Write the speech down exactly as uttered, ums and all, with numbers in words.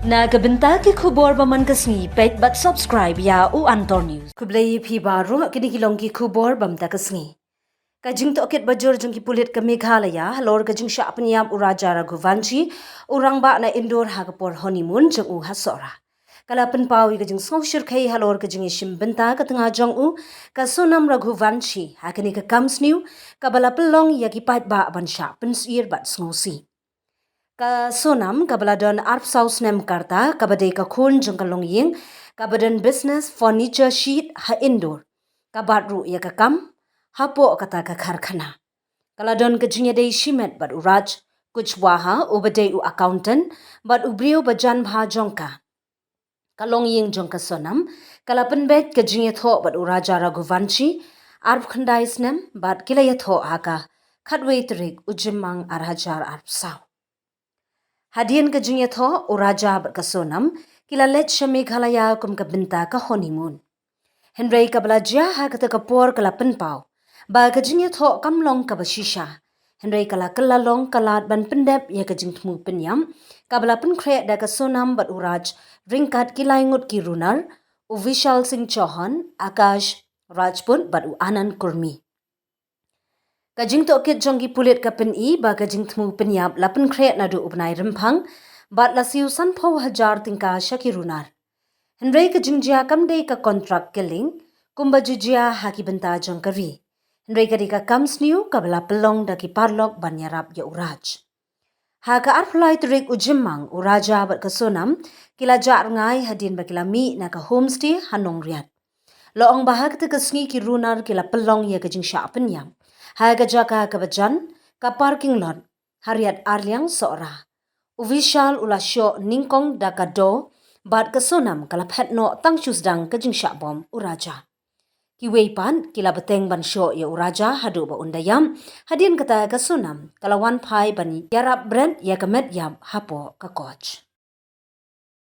Na ka bynta ki khubor ba man ka sngi, peit bad subscribe ïa U Antor News. Khublei ïa phi baroh, kine ki long ki khubor ba mynta ka sngi. Ka jingtohkit bajur jong ki pulit ka Meghalaya halor ka jingshah pynïap u Raja Raghuvanshi, u rangbah na Indore, ha ka por honeymoon jong u ha Sohra, ka la pynpaw ïa ka jingsngewshyrkhei halor ka jingïashim bynta ka tnga jong u, ka Sonam Raghuvanshi, ha kane ka kam sniew kaba la pynlong ïa ki paidbah ban shah pynsyier bad sngewsih. Ka Sonam, kaba la don arphew saw snem ka rta, kaba dei ka khun jong ka longïing kaba don business furniture sheet ha Indore, ka bat ruh ïa ka kam hapoh kata ka karkhana. Ka la don ka jingïadei shimet bad u Raj Kushwaha, uba dei u accountant bad u briew ba jan bha jong ka. Ka longïing jong ka Sonam ka la pynbeit ka jingïathoh bad u Raja Raghuvanshi arphew khyndai snem, bad ki la ïathoh ha ka khatwei tarik u Jymmang ar hajar arphew saw. Hadien ka jingïathoh, u Raja bad ka Sonam ki la leit sha Meghalaya kum ka bynta ka honeymoon. Hynrei kaba la jia ha kata ka por ka la pynpaw ba ka jingïathoh kam long kaba shisha, hynrei ka la kylla long ka lad ban pyndep ïa ka jingthmu pynïap kaba la pynkhreh da ka Sonam bad u Raj ryngkat ki lai ngut ki runar, u Vishal Singh Chauhan, Akash Rajput bad u Anand Kurmi. Ka jingtohkit jong ki pulit ka pyni ba ka jingthmu pynïap la pynkhreh naduh u bnai Rymphang, bad la siew sanphew hajar tyngka sha ki runar. Hynrei ka jingjia kam dei ka contract killing kumba ju jia ha ki bynta jong ka ri, hynrei ka dei ka kam sniew kaba la pynlong da ki paralok ban ïarap ïa u Raj. Ha ka arphew lai tarik u Jymmang, u Raja bad ka Sonam ki la jah rngai hadien ba ki la mih na ka homestay ha Nongriat. La ong ba ha kata ka sngi ki runar ki la pynlong ïa ka jingshah pynïap ha ka jaka kaba jan, ka parking lot ha Riat Arliang, Sohra. U Vishal u la shoh nyngkong da ka doh, bad ka Sonam ka la phet noh tang shu sdang ka jingshah bom u Raja. Kiwei pat ki la bteng ban shoh ïa u Raja haduh ba un da ïap. Hadien kata ka Sonam ka la wan phai ban ïarap bret ïa ka met ïap hapoh ka coach.